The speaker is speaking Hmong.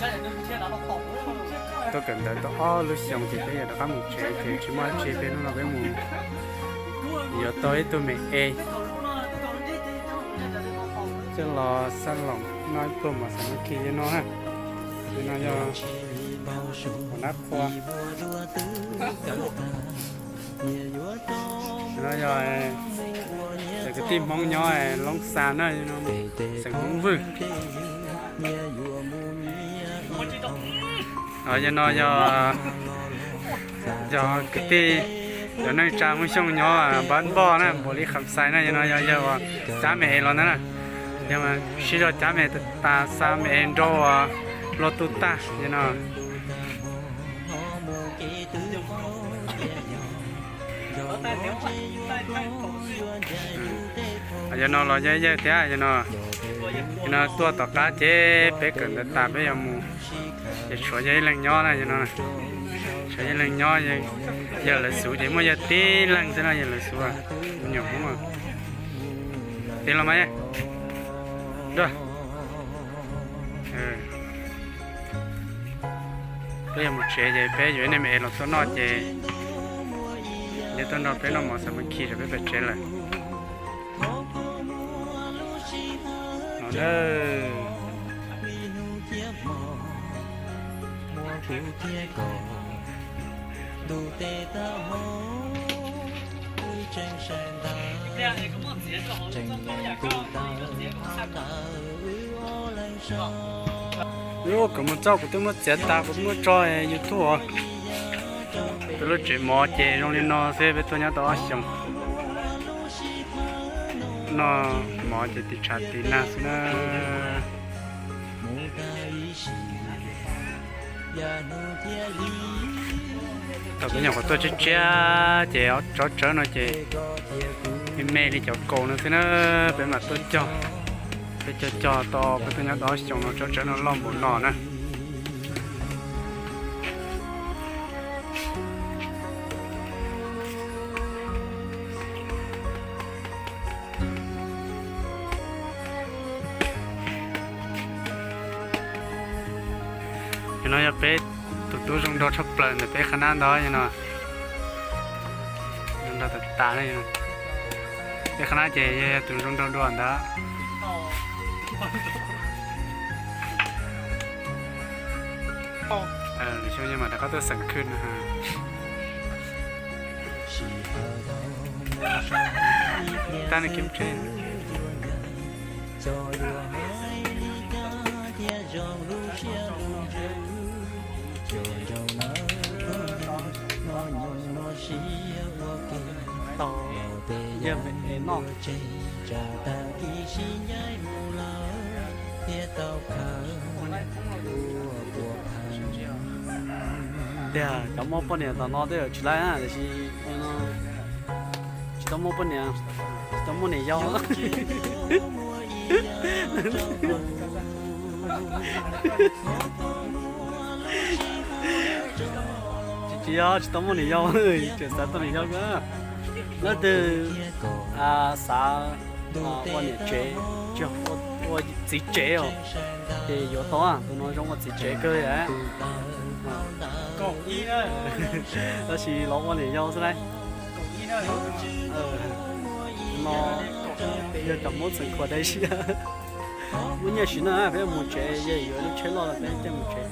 Tuaj kawm ntawv tau ob lub xyoos ces peb yuav rov qab mus tsev ces tsis muaj dab tsi, peb hnub no peb mus yuav tau ib tug me es coj los xab loos noj ib pluag mov xam mab khi li no na. Li no yog mov nab qhua. No yog cov kwv tij Hmoob nyob Loob Xas na, xeem Hmoob Vwj. Yog no yog, yog kwv tij, yog neej tsa Hmoob Xyooj nyob Npab Npoj na, Npaus Lis Kham Xais na. Yog no yog yawg uas cab me es los ntawd na. Yog mas sib zog cab me es tas xa me es nrau uas luag tu tag yog no. Yog no los yog yawg thiab yog no. Yog no tuaj tom qab ces peb kawm ntawv tas peb yuav mus, ces tshuav yawg ib leeg nyob na yog no. Tshuav yawg ib leeg nyob, yawg lawv xuv ces muaj yawg tib leeg xwb na, yawg lawv xuv, me nyuam Hmoob. Tig los mas. Peb yuav mus tsev ces peb yuav ib niag me es los tuaj noj ces yawg tuaj nrog peb noj mov xam mab khi rau peb pem tsev lawm. No na. Lub kawm mus txog kuv twb muab txiav tas, kuv twb muab tso YouTube os. Tus lub tsev mov ces zoo li no xwb, peb tuaj nyob tau ob xyoos. Noj mov ces tiv tshav tiv nag xwb na. Thaum peb nyuam qhuav tuaj tshiab tshiab ces tsob tsawb no ces me me li cov kaus no xwb na. Peb mam tuaj cog, peb cog cog tau, peb tuaj nyob tau ob xyoos no tsob tsawb no loj npaum no na. Yog no yog peb tus tub zoo nraug tshaj plaws ntawm peb qhab nab ntawd yog no. Zoo nraug tas tas na. Peb qhab nab ces yog tus zoo nraug dua ntawd. Lwm xyoo yog mas rov qab tuaj xeem khwb no. Tab nws kim tsev. Tau yawg me es noj. Tiag, cov muaj poj niam tom no twb tsis laib na, tiam sis tsis tau muaj poj niam, tsis tau muaj niam yau. Tsis, tsis yog tsis tau muaj niam yau, tseem xav tau niam yau. Leej twg xav ua niam tsev, tsis yog ua txiv tsev os, ces yuav tau, tus no zoo ua txiv tsev kawg li. Tab sis los ua niam yau xwb lauj. No yog cov Hmoob txheem khuam dai siab. Muaj nyiaj siv na, peb mus tsev, yawg yuav lub tsheb loj peb caij mus tsev.